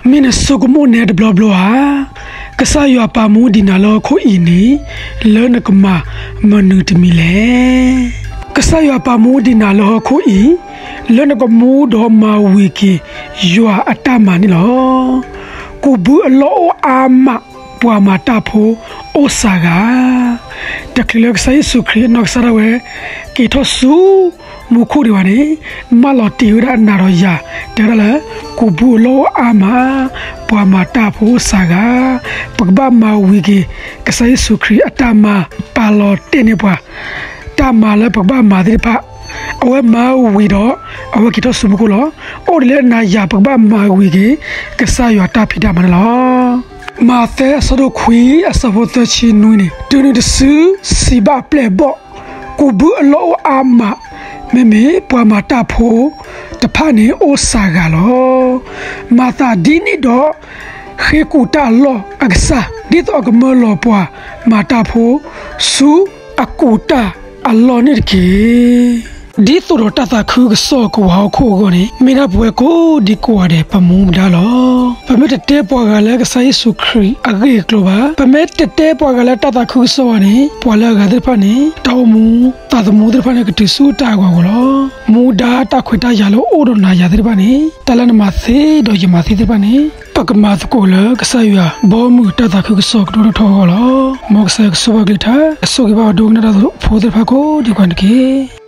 မ့ၢ်နဆိကမိၣ်နဲတဘျီဘျီဧါ. ကစၢ်ယွၤပာ်မူဒံးနၤလၢဟီၣ်ခိၣ်အံၤန့ၣ် လၢနကမၤမနုၤတမံၤလဲၣ်. ကစၢ်ယွၤပာ်မူဒံးနၤလၢဟီၣ်ခိၣ်အံၤ လၢနကမူဒီးမၤဝံၤက့ၤယွၤအတၢ်မၤန့ၣ်လီၤ. ကူးဘုအလီၢ်အိၣ်အါမး ပှၤမၤတၢ်ဖိအိၣ်စှၤဂၤ တချုးလၢကစၢ်ယ့ၣ်ၡူးခရံာ်အနီၢ်ကစၢ်ဒၣ်ဝဲ က့ၤထီၣ်ဆူမူခိၣ်ဒံးဘၣ်န့ၣ် မၢလီၤတ့ၢ်ဝဲဒၣ်နၤဒီးယၤ တဲဝဲဒၣ်လၢ ကူးဘုအလီၢ်အိၣ်အါမး ပှၤမၤတၢ်ဖိအိၣ်စှၤဂၤ ပကဘၣ်မၤဝံၤက့ၤ ကစၢ်ယ့ၣ်ၡူးခရံာ်အတၢ်မၤ ပာ်လီၤတဲာ်န့ၢ်ပှၤ တၢ်မၤလၢပကဘၣ်မၤသ့ၣ်တဖၣ် အဝဲမၤဝံၤဒီး အဝဲက့ၤထီၣ်ဆူမူခိၣ်လီၤ. အိၣ်ဒ်လဲၣ်နၤယၤ ပကဘၣ်မၤဝံၤက့ၤ ကစၢ်ယွၤတၢ်ဖံးတၢ်မၤန့ၣ်လီၤ. မးသဲအဆၢဒိၣ်ခွံအဆၢဖိသၢဆံနွံန့ၣ် တုၤနုၤတစုစံးဘၣ်အပျဲၢ်အဘီၣ်, ကူးဘုအလီၢ်အိၣ်အါမး, မ့မ့ၢ်ပှၤမၤတၢ်ဖိတဖၣ်န့ၣ်အိၣ်စှၤဂၤလီၤ. မၤသးဒ်န့ၣ်ဒီး ဃ့ကူးတၢ်အလီၢ်အကစၢ်, ဒ်သိးအကမၢလီၤပှၤမၤတၢ်ဖိ ဆူအကူးတၢ်အလီၢ်န့ၣ်တက့ၢ်. ဒ်သိးဒီးတၢ်သးခုကစီၣ်ကဝီၤဟီၣ်ခိၣ်အဂီၢ်န့ၣ် မ့ၢ်ဒၣ်ပဝဲကိးဒံကိးဂၤဒဲးပမူဒါလီၤ. ပမ့ၢ်တတဲပှၤဂၤလၢကစၢ်ယ့ၣ်ၡူးခရံာ်အဂ့ၢ်အကျိၤဘၣ်, ပမ့ၢ်တတဲပှၤဂၤလၢတၢ်သးခုကစီၣ်ဘၣ်န့ၣ် ပှၤလၢအဂၤသ့ၣ်တဖၣ်န့ၣ် တၢ်အိၣ်မူသးသမူသ့ၣ်တဖၣ်န့ၣ် ကတုၤဆူတၢ်အဂီၢ်အဂီၢ်လီၤ. မူဒါတၢ်ခွဲးတၢ်ယာ်လၢအိၣ်ဒီးနၤယၤသ့ၣ်တဖၣ်န့ၣ် တၢ်လၢနမၤသ့ဒီးယမၤသ့သ့ၣ်တဖၣ်န့ၣ် ပကမၤသကိးလၢကစၢ်ယွၤဘီမုၢ်တၢ်သးခုကစီၣ်ကဒိၣ်ထီၣ်ထီအဂီၢ်လီၤ. မ်ကစၢ်ယွၤကဆိၣ်ဂ့ၤဘၣ်ကလုၢ်ကထါ, ကဆိၣ်ဂ့ၤဘၣ်ပှၤဒိကနၣ်တၢ်ဖိသ့ၣ်တဖၣ်ကိးဒံကိးဂၤန့ၣ်တက့ၢ်.